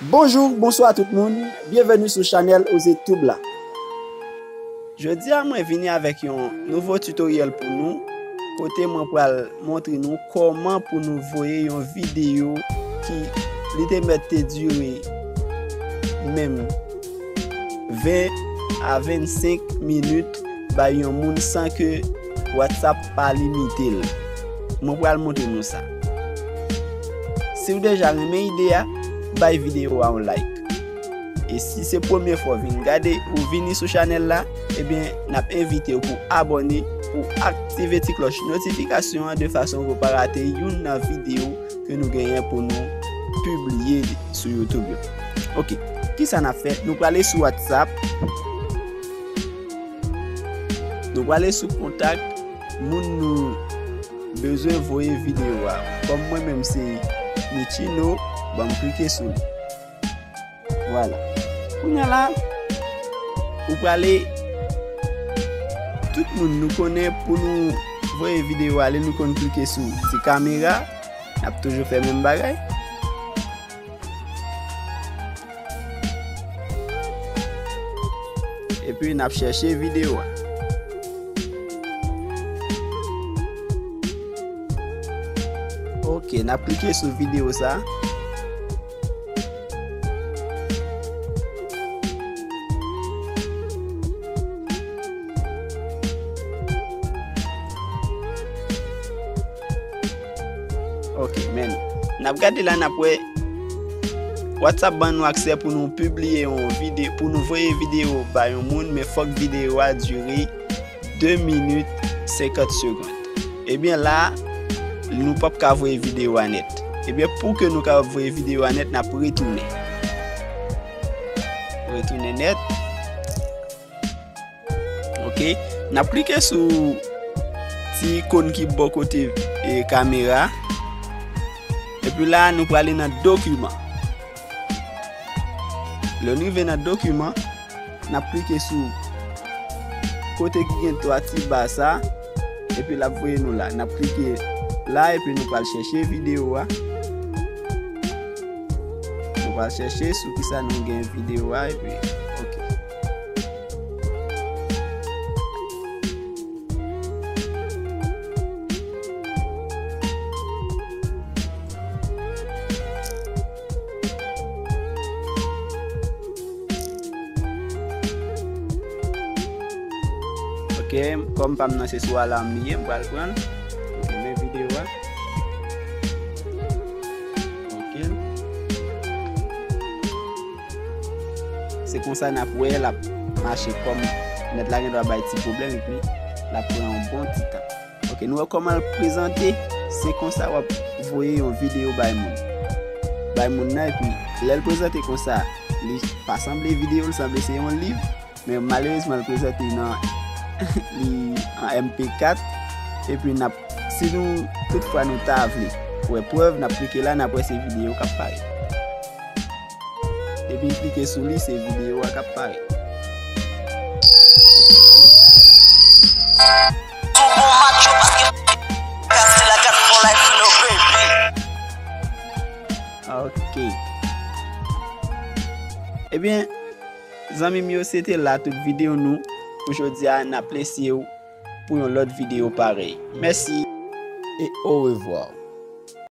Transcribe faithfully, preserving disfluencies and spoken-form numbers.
Bonjou, bonswa tout moun, byenveni sou chanèl Oze Tube la. Jodi a mwen vini avèk yon nouvo tutoriel pou nou, kote mwen pral montre nou kòman pou nou voye yon videyo ki li te mèt te dire menm ven a vennsenk minit bay yon moun san ke WhatsApp pa limite l. Mwen pral montre nou sa. Si w deja renmen ide a, bay videyo a yon like. E si se premye fwa w vin gade ou vini sou chanèl la, ebyen, n ap envite w pou abòne, pou aktive ti klòch notifikasyon an de fason pou w pa rate youn nan videyo ke nou genyen pou nou pibliye sou YouTube yo. Ok, kisa n ap fè? Nou prale sou WhatsApp. Nou prale sou kontak moun nou bezwen voye videyo a. Kòm mwen menm se Michino, ban m klike sou li. Vwala. Kounye a la, ou prale, tout moun nou konnen pou nou voye videyo ale, nou konn klike sou ti kamera, n ap toujou fè menm bagay. Epi n ap chèche videyo a. Ok, n ap klike sou videyo sa. Ok, men n ap gade la, n ap wè WhatsApp ban nou aksè pou nou pibliye yon videyo, pou nou voye videyo ba yon moun, men fòk videyo a dire de minit senkant segonn. Ebyen la, nou p ap ka voye videyo a nèt. Ebyen, pou ke nou kapab voye videyo a nèt, n ap retounen. Retounen nèt. Ok. N ap klike sou ti ikòn ki bò kote, e, kamera. Epi la, nou prale nan dokiman. Lè n rive nan dokiman, n ap klike sou kote ki gen twa ti ba sa, epi l ap voye nou la. N ap klike la, epi nou pral chèche videyo a. Nou pral chèche sou kisa nou gen videyo a, epi, ok. Ok, kòm pa m nan se sou alam li ye, m pral pran l. Ok, men videyo a. Ok. Se konsa n ap wè l ap mache kòm nèt la gen dwa bay ti pwoblèm epi l ap pran yon bon ti tan. Ok, nou wè kòman l prezante, se konsa w ap voye yon videyo bay moun. Bay moun nan, epi lè l prezante konsa, li pa sanble videyo, l sanble se yon liv, men malerezman l prezante nan li an M P kat, epi n ap, si nou, toutfwa nou ta vle wè prèv, n ap klike la, n ap wè se videyo k ap parèt. Depi m klike sou li, se videyo a k ap parèt. Ok. Ebyen, zanmi m yo, se te la tout videyo nou pou jodi a. N ap lese w pou yon lòt videyo parèy. Mèsi e orevwa.